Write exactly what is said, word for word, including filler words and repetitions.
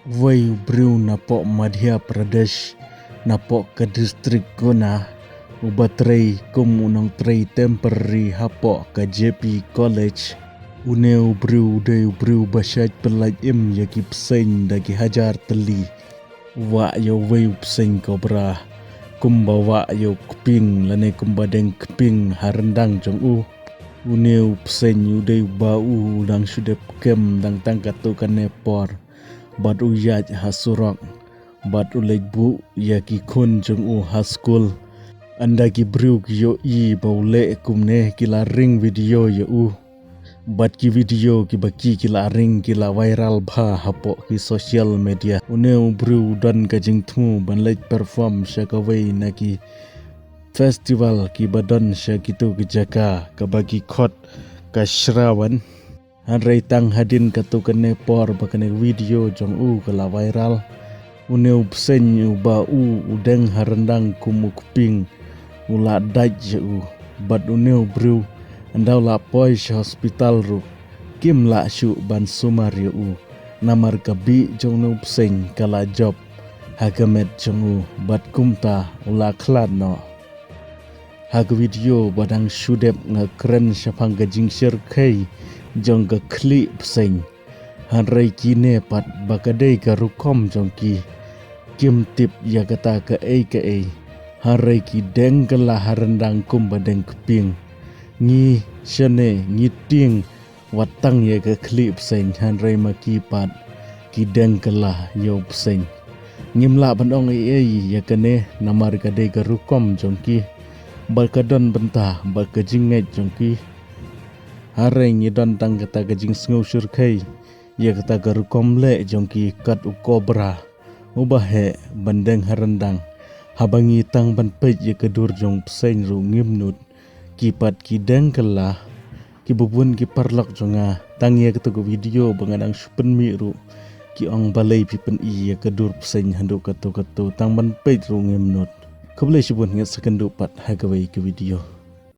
Wei u briew napoh Madhya Pradesh, napoh ka district Guna, uba trei kum u nongtrei temporary hapoh ka J P College. Une u briew u dei u briew ba shait pyllait im ïa ki bseiñ da ki hajar tylli. U wah ïa uwei u bseiñ cobra, kumba wah ïa u kping lane kumba deng kping ha ryndang jong u. Une u bseiñ u dei uba u dang shu dep kem dang tang katto katne por. Bad u ïaid ha surok. Bad u leit buh ïa ki khun jong u ha skul. Ynda ki briew ki ïohi ba u leh kumne ki la ring video ïa u. Bad ki video kiba ki ki la ring ki la viral bha hapoh ki social media. Une u briew u don ka jingthmu ban leit perform sha kawei na ki festival kiba don sha kito ki jaka kaba ki khot ka Shravan. Hynrei tang hadien katto katne por ba kane video jong u ka la viral. Une u bseiñ uba u u deng ha ryndang kum u kping u la dait ïa u. Bad une u briew ynda u la poi sha hospital ruh kim lah shuh ban sumar ïa u. Namar ka bih jong une u bseiñ ka la jop ha ka met jong u bad kumta u la khlad noh. Ha ka video ba dang shu dep nga kren shaphang ka jingshyrkhei jong ka khlieh bseiñ. Hynrei kine pat ba ka dei ka rukom jong ki. Kim tip ïa kata kaei kaei. Hynrei ki deng kylla ha ryndang kumba deng kping. Ngi shane ngi tieng wat tang ïa ka khlieh bseiñ hynrei ma ki pat ki deng kylla ïa u bseiñ. Ngim lah ban ong ei ei ïa kane namar ka dei ka rukom jong ki. Bad ka don bynta bad ka jingngeit jong ki. Hynrei ngi don tang kata ka jingsngew shyrkhei ïa kata ka rukom leh jong ki kat u cobra uba heh ban deng ha ryndang. Haba ngi tang ban peit ïa ka dur jong u bseiñ ruh ngim nud. Ki pat ki deng kylla. Kiba bun ki paralok jong nga tang ïa kato ka video ba nga dang shu pynmih ruh ki ong balei phi pyni ïa ka dur bseiñ haduh kato kato, tang ban peit ruh ngim nud. Khublei shibun, ngi ïa sa kynduh pat ha kawei ka video.